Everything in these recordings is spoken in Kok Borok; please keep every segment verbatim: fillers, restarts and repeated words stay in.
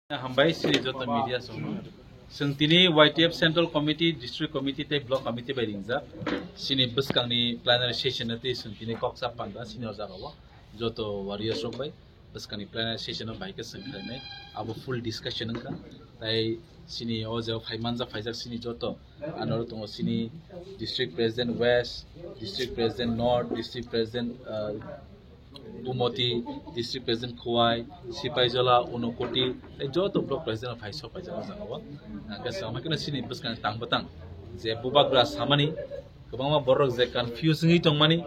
Hambai sini joto media song. Seng tini Y T F Central Committee, District Committee tei Block Committee bai ringjak. Sini bwskangni plenary session no tei seng tini kok chap panda sini o jaga o. Joto warriors rok bai bwskangni plenary session no bai khe seng khlainai. Abo full discussion wngkha. Tai sini o jaga phai manjak phaijak sini joto. Ano tongo sini District President West, District President North, District President, uh, Umoti, District President Khowai, Sipaijola, Unokoti, tei joto block president phai sok paijak o jaga o. Hwnkhe swngma khe sini bwskang tang bwtang je bubagra samani kwbangma borok je confuse wngwi tongmani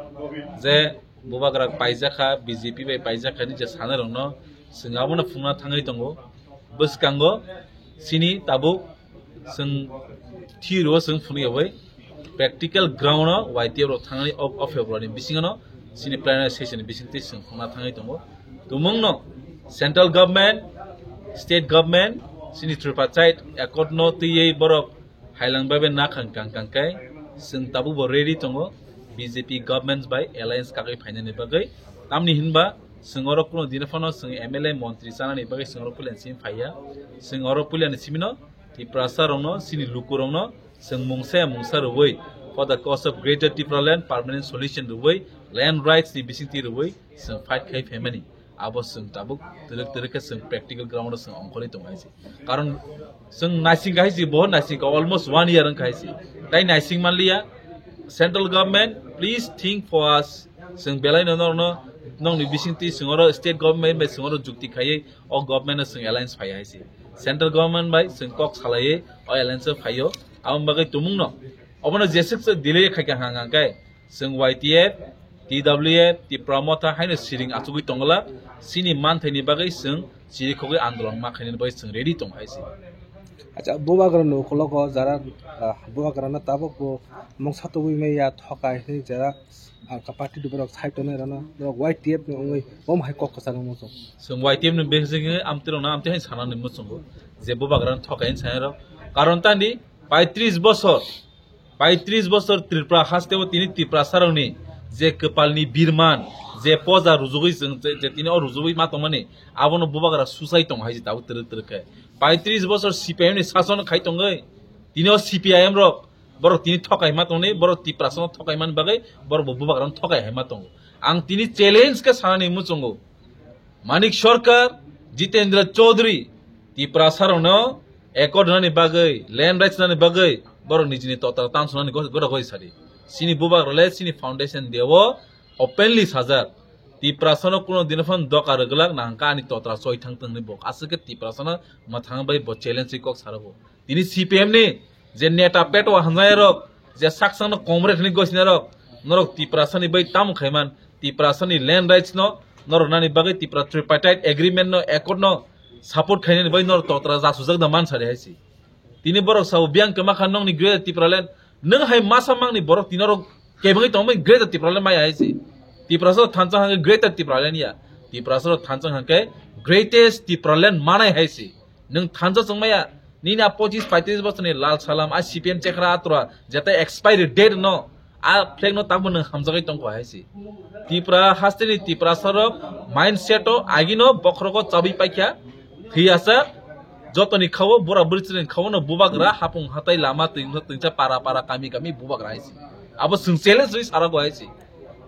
je bubagra paijakha, B J P bai paijakha ni je sanai rokno swng abono phungna thangwi tongo. Bwskango sini tabuk Chwng thwi rwo chwng phunui bai practical ground o Y T F rok thangwi o, o February ni bisingo no chini plenary session ni bisingtwi chwng phungna thangwi tongo. Tumung no central government, state government, chini tripartite accord no twiwi borok hailang bai bai nakhang kang kang kai chwng tabuk bo ready tongo B J P government bai alliance kagwi phainani bagwi. Tamni hinba chwng oro kuno dino phano chwng M L A montri chanani bagwi chwng oro puila ni simi phaiya. Chwng oro puila ni simi no Tiprasa rokno, chini luku rokno, chwng mungsa ya mungsa rwui, for the cause of Greater Tipraland, permanent solution rwui, land rights ni bisingtwi rwui, chwng fight khai phaimani. Abo chwng tabuk twrwk twrwk khe chwng practical ground o chwng ongkhorwi tongo hai se. Karon chwng naising hai se, bohor naising kha, almost one year wngkha hai se. Tai naising manliya, central government, please think for us. Chwng belai no norokno, nokni bisingtwi chwng oro state government bai chwng oro jukti khaiwi, o government no chwng alliance phai hai se. Central government bai chwng kok salaiwi o alliance o phaio. Aboni bagwi tumung no. Obono jeswk se delay khai kha hang hang khe chwng Y T F, T W F, Tipra Motha haino siring achugwi tongla. Chini manthai ni bagwi chwng chiri khogwi andolon ma khainani bagwi chwng ready tong hai se. Acha, bubagra no ukhologo jara, ah, bubagra no tabuk bo mungsa tubui maya thokai hwnwi jara. Ang ka party du borok side tonwi rwno, borok Y T F ni wngwi omo hai kok kwcharo muchung. Chwng Y T F ni bwskango amtwi rokno amtwi hai sanani muchungo je bubagrano thokai hinwi sanai rok. Karon tani paitris bosor, paitris bosor Tripura hasteo tini Tiprasa rokni je kwpalni birman, je poja rujugwi chwng je, je tini o rujugwi ma tongmani, abono bubagra susai tongo hai se tabuk twrwk twrwk khe. Paitris bosor C P I M ni sason khai tongwi tini o C P I M rok Borok tini thokai ma tongni, borok Tiprasano thokai man bagwi, borok bo bubagrano thokai hai ma tongo. Ang tini challenge khe sanani muchungo. Manik Sarkar, Jitendra Chaudhary, Tiprasarokno accord rwnani bagwi, land rights rwnani bagwi, borok nijini totra tamsonani go-, gora gori sadi. Chini bubagrale, chini foundation day o openly sajak. Tiprasano kuno dino phano doka rwglak nangkha ani totra choi thang tongni bok. Aswk khe Tiprasano mwthang bai bo challenge wi kok sarogo. Tini C P M ni je neta petwa hamjaya rok, je saksangno comrade hwnwi gosina rok, norok Tiprasani bai tamo khaiman, Tiprasani land rights no norok nani bagwi Tipra tripartite agreement no, accord no support khainani bai norok totra jasujak da man sari hai se. Tini borok sabo biyang kwma kha nokni Greater Tipraland, nwng hai masa mangni borok tini norok kebengwi tongmani Greater Tipraland maya hai se. Tiprasa thansa hangke Greater Tipraland ya. Tiprasa thansa hangke greatest Tipraland manai hai se. Nwng thansa chwngmaya, nini a pochis paitris bosorni lal salam, a C P M chekra atura, jeta expiry date no, a flag no tamo nwng hamjagwi tongkha hai se. Tipra hasteni Tiprasa rok mindset o agino bokhorogo chabwi paikha, thwi asa, jotoni khao, bura bwrwi chwrwini khao no bubagra, hapung hatai lama twingsa twingsa para para kami kami bubagra hai se. Abo chwng challenge rwi sarago hai se.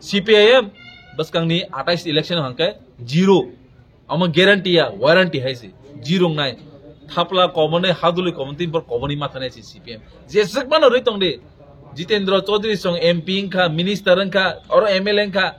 C P I M bwskangni atais election hangke zero. Omo guarantee ya, warranty hai se. Jirung nai. Thapla koboni, haduli koboni, tin bor koboni matha nai se C P M. Jeswk mano rwi tong di. Jitendra Chaudhary song M P wngkha, minister wngkha, oro M L A wngkha.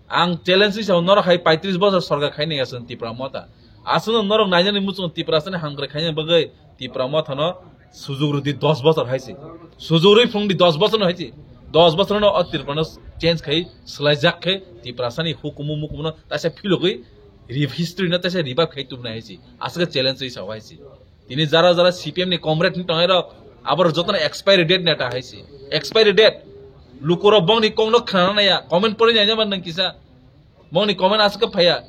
Ang challenge wi sao, norok hai paitris bosor sorkar khainai aswk Tipra Motha. Aswk norok nainani muchung Tiprasani hamkrai khaina bagwi Tipra Motha no Sujuk rwdi dos bosor hai se. Sujuk rwi phungdi dos bosor no hai se. Dos bosor no o Tripura no change khai swlaijak khe Tiprasani hukumu mukumu no taisa philogwi re-, history no taisa revive khai tubunai hai se. Aswk challenge rwi sao hai se. Tini jara jara C P M ni comrade ni tongnai rok abor jotono expiry date neta hai se. Expiry date. Lukurok bongni kok no khna naya. Comment pori nai jama nang kisa. Bongni comment aswk phaya.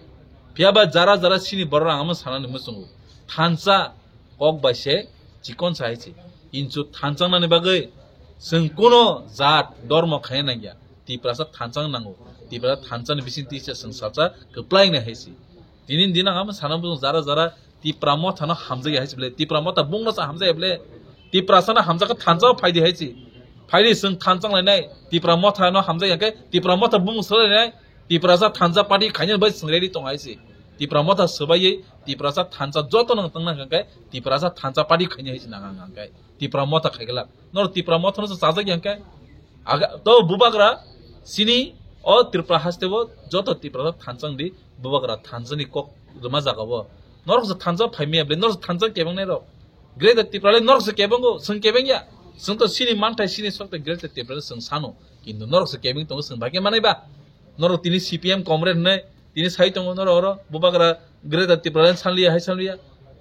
Phiya ba jara jara sini borok ang amo sanani muchungo. Thansa kok bai se chikon sa hai se. Inchu thansa nani bagwi chwng kuno jat dormo khaina nangya. Tiprasa thansa nango. Tiprasa thansa ni bising tisa chwng salsa kwplai nai hai se. Tini dina ang amo sana muchung jara jara Tipra Motha no hamjak ya hai se ble, Tipra Motha bung no sa hamjak ya ble, Tiprasa no hamjak khe thansa o phai di hai se. Phai di, chwng thansa wng lai nai, Tipra Motha no hamjak ya khe, Tipra Motha bung swlai nai, Tiprasa thansa party khaina bai chwng ready tong hai se. Tipra Motha swbai ye, Tiprasa thansa joto no tong nang khe, Tiprasa thansa party khaina hai se nang ang khe. Tipra Motha khai glak. Nor Tipra Motha no chajak yang khe. Aga, to bubagra sini o Tripura haste bo joto Tipra thansa di bubagra thansa ni kok rwma jaga bo. Norok se thansa phai miya ble, norok se thansa kebeng nai rok. Greater Tripura le norok se kebeng go, chwng kebeng ya. Chwng to sini manthai sini sok te Greater Tripura le chwng sano. Kintu norok se kebeng tongo, chwng bai khe manai ba. Norok tini C P M comrade hwnwi tini sai tongo norok oro, bubagra Greater Tripura le sanliya hai sanliya.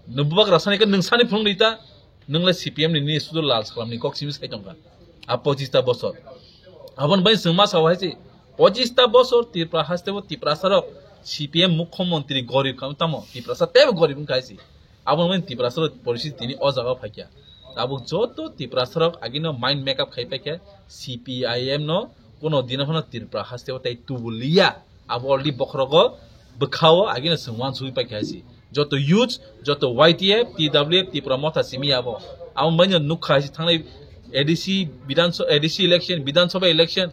Nw bubagra sani khe nwng sani phunuk di ta. Nwng le C P M ni nini sudu lal salam ni kok simi sai tongkha. A pochista bosor. Aboni bai chwng ma sao hai se, pochista bosor Tripura haste bo Tiprasa rok C P M mukhyamantri gorib kha tamo, Tiprasa tebo gorib wngkha hai se. Aboni bai Tiprasa rok poristiti tini o jaga o phaikha. Tabuk joto Tiprasa rok agino mind make up khai paikha, C P I M no kuno dino phano Tripura haste bo tai tubuliya. Abo already bokhorogo bwkhao agino chwng uansugwi paikha hai se. Joto youth, joto Y T F, T W F, Tipra Motha simi abo. Abo baino nukha hai se thangnai A D C Bidhan Sabha, A D C election, Bidhan Sabha election.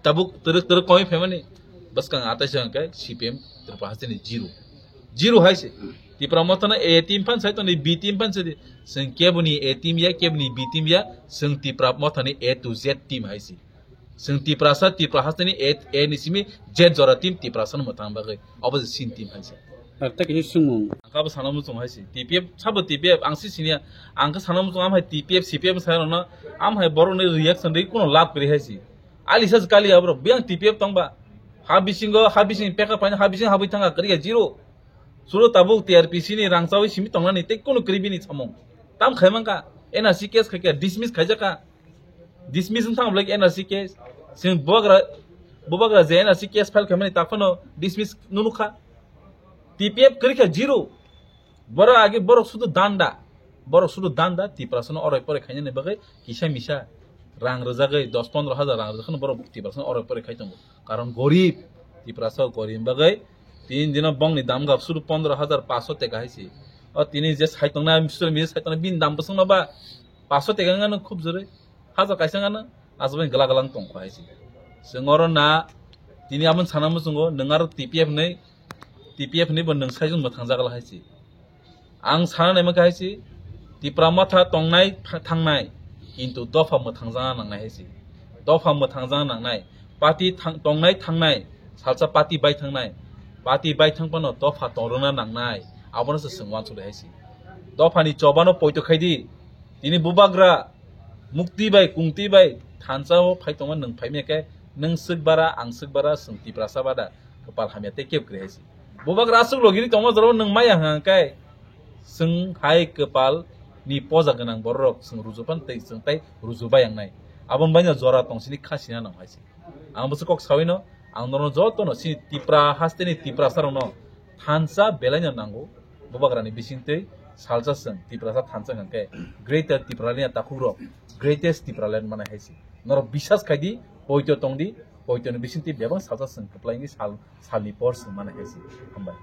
Tabuk twrwk twrwk komwi phaimani. Bwskang atai se hwnkhe C P M Tripura hasteni zero. Zero hai se. Tipra Mothano A team phan sai tongni, B team phan sai di. Chwng keboni A team ya, keboni B team ya. Chwng Tipra Mothani A to Z team hai se. Chwng Tiprasa, Tipra hasteni A, A ni simi Z jora team Tiprasa no mwthang bagwi. Obo je sin team hai se. Ar ta kisi sumung. Ang kabo sana muchung hai se. T P F, sabo T P F, ang si sinia. Ang khe sana muchung am hai T P F, C P M sai rokno. Am hai borok ni reaction ri kuno lab kri hai se. Ali sa kali abrok. Biang T P F tong ba. Ha bisingo, ha bising peka paina, ha bising habwi thanga kri ya zero. Suro tabuk T R P C ni rang chawi simi tongnani tei kuno kri bini samung. Tam khai mangka. N R C case khai kha, dismiss khai jaka. Dismiss wng thang black N R C case. Sing bubagra, bubagra je N R C case file khaimani taphano dismiss nunu kha. T P F kwrwi kha zero. Borok age borok sudu danda. Borok sudu danda Tiprasano oroi poroi khainani bagwi kisa misa rang rwjagwi dos pondro hajar rang rwjakhano borok Tiprasano oroi poroi khai tongo. Karon gorib, Tiprasa gorib bagwi tin dino bongni dam gap sudu pondro hajar paso teka hai se. O tini je sai tongna, misur mi sai tongna, bin dam bwswngno ba paso teka wngano khub jore. Hajar kaisa wngano aswk bai gwla gwla wng tongkha hai se. Chwng oro na tini aboni sana muchungo nwng aro T P F ni, T P F ni bo nwng sai jung mwthang jagala hai se. Ang sana naima khe hai se, Tipra Motha tongnai tha-, thangnai, kintu dopha mwthang jana nangnai hai se. Dopha mwthang jana nangnai. Party thang-, tongnai thangnai, salsa party bai thangnai. Party bai thang phano dopha tongrwna nangnai. Abono se chwng uansukdi hai se. Dophani chobano poito khai di. Tini bubagra mukti bai, kungti bai, thansa o phai tongma nwng phai manya khe, nwng swk bara, ang swk bara, chwng Tiprasa bada, kwpal hamya tei kebo kwrwi hai se. Bubagra aswk logiri tongma jorao nwng maya hwnkha khe, chwng hai kwpal ni poja gwnang borok rok chwng ruju pan tei chwng tai ruju bai ang nai. Aboni baino jora tong sini kha sina nang hai se. Ang bwswk kok sawi no, ang norok joto no sini Tipra haste ni Tiprasa rok no thansa belai no nango. Bubagra ni bising twi salsa chwng Tiprasa thansa hwnkha khe Greater Tipraland ya takhuk rok greatest Tipraland mana hai se. Norok bisas khai di, poito tong di, poito ni bising twi bebak salsa chwng kwplai ni sal, sal ni por chwng mana hai se. Hambai.